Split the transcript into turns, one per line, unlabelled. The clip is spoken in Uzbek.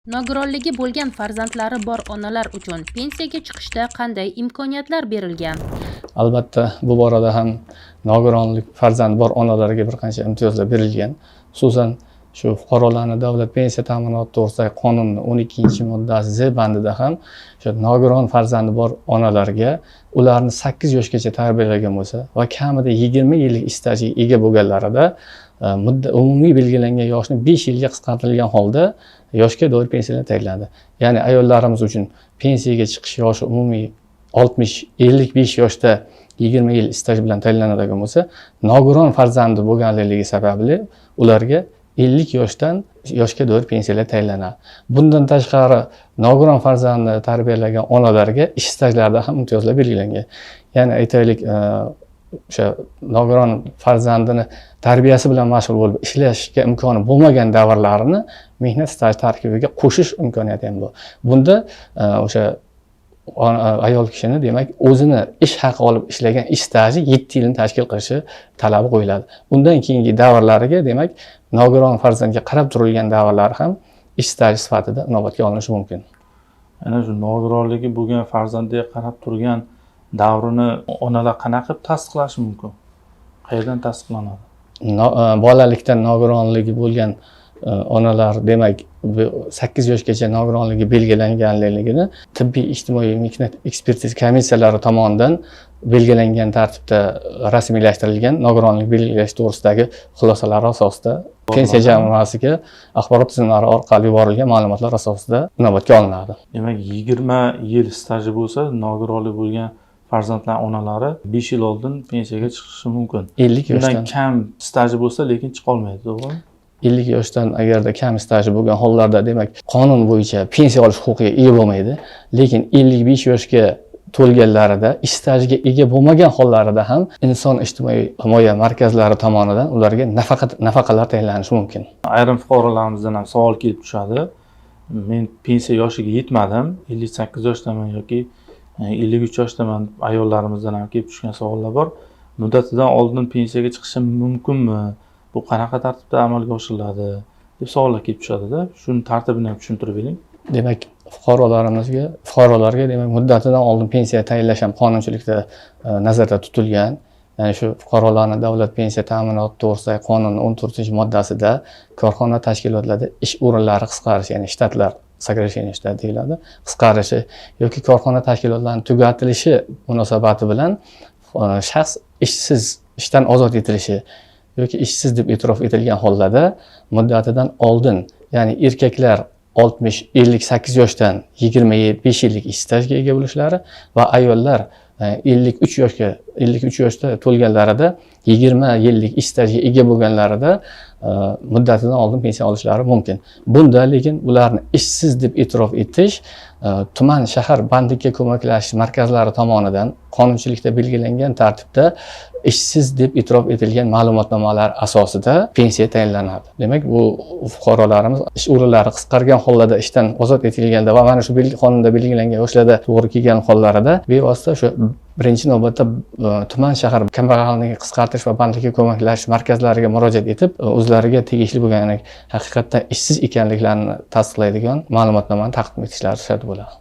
Nogironligi bo'lgan farzandlari bor onalar uchun pensiyaga chiqishda qanday imkoniyatlar berilgan?
Albatta, bu borada ham nogironlik farzandi bor onalarga bir qancha imtiyozlar berilgan. Xususan, shu fuqarolarni davlat pensiya ta'minoti to'g'risidagi qonunni 12-moddasi Z bandida ham o'sha nogiron farzandi bor onalarga ularni 8 yoshgacha tarbiyalagan bo'lsa va kamida 20 yillik ish stajiga ega bo'lganlarida muddat umumiy belgilangan yoshni 5 yilga qisqartirilgan holda yoshga doir pensiyalar tayinlanadi. Ya'ni ayollarimiz uchun pensiyaga chiqish yoshi umumiy 55 yoshda 20 yil staj bilan tayinlanadigan bo'lsa, nogiron farzandi bo'lganligi sababli ularga 50 yoshdan yoshga doir pensiyalar tayinlanadi. Bundan tashqari, nogiron farzandni tarbiyalagan onalarga ish stajlarida ham imtiyozlar belgilangan. Ya'ni aytaylik, o'sha nogiron farzandini tarbiyasi bilan mashg'ul bo'lib ishlashga imkoni bo'lmagan davrlarini mehnat staji tarkibiga qo'shish imkoniyati ham bor. Bunda o'sha ayol kishini, demak, o'zini ish haqi olib ishlagan ish staji 7 yilni tashkil qilishi talabi qo'yiladi. Undan keyingi davrlariga, demak, nogiron farzandga qarab turilgan davrlari ham ish staji sifatida inobatga olinishi mumkin.
Ana shu nogironligi bo'lgan farzandiga qarab turgan davrini onalar qanaqa qilib tasdiqlashi mumkin? Qayerdan tasdiqlanadi?
Bolalikdan nogironligi bo'lgan onalar, demak, bu 8 yoshgacha nogironligi belgilanganligini tibbiy ijtimoiy mehnat ekspertiza komissiyalari tomonidan belgilangan tartibda rasmiylashtirilgan nogironlik belgilash to'g'risidagi xulosalar asosida pensiya jamg'armasiga axborot tizimlari orqali yuborilgan ma'lumotlar asosida inobatga olinadi.
Demak, 20 yil staji bo'lsa, nogironlik bo'lgan farzandlar onalari 5 yil oldin pensiyaga chiqishi mumkin.
50
Undan
yoshdan
kam staji bo'lsa, lekin chiqolmaydi, to'g'rimi?
50 yoshdan agarda kam staji bo'lgan hollarda, demak, qonun bo'yicha pensiya olish huquqiga ega bo'lmaydi. Lekin 55 yoshga to'lganlarida ish stajiga ega bo'lmagan hollarida ham inson ijtimoiy himoya markazlari tomonidan ularga nafaqalar tayinlanishi mumkin.
Ayrim fuqarolarimizdan ham savol kelib tushadi. Men pensiya yoshiga yetmadim, 58 yoshdaman yoki 53 yoshdaman, ayollarimizdan ham kelib tushgan savollar bor. Muddatidan oldin pensiyaga chiqishim mumkinmi? Bu qanaqa tartibda amalga oshiriladi? Deb savollar kelib tushadi-da. Shuni tartibini ham tushuntirib bering.
Demak, fuqarolarga, demak, muddatidan oldin pensiya tayinlash ham qonunchilikda nazarda tutilgan. Ya'ni shu fuqarolarni davlat pensiya ta'minoti to'g'risidagi qonunning 14-moddasida korxona tashkilotlarda ish o'rinlari qisqarishi, ya'ni shtatlar, сокращение штат deyiladi, qisqarishi yoki korxona tashkilotlarining tugatilishi munosabati bilan shaxs ishsiz, ishdan ozod etilishi yoki ishsiz deb e'tirof etilgan hollarda muddatidan oldin, ya'ni erkaklar 58 yoshdan 25 yillik ish stajiga ega bo'lishlari va ayollar 53 yoshda to'lganlarida 20 yillik ish stajiga ega bo'lganlarida muddatidan oldin pensiya olishlari mumkin. Bunda lekin ularni ishsiz deb e'tirof etish tuman, shahar bandlikka ko'maklashish markazlari tomonidan qonunchilikda belgilangan tartibda ishsiz deb e'tirof etilgan ma'lumotnomalar asosida pensiya tayinlanadi. Demak, bu fuqarolarimiz ish o'rinlari qisqargan hollarda ishdan ozod etilganda va mana shu qonunda belgilangan yoshlarda to'g'ri kelgan hollarida bevosita shu birinchi navbatda tuman, shahar kambag'allikni qisqartirish va bandlikka ko'maklashish markazlariga murojaat etib, o'zlariga tegishli bo'lgan, ya'ni haqiqatdan ishsiz ekanliklarini tasdiqlaydigan ma'lumotnomani taqdim etishlari shart bo'ladi.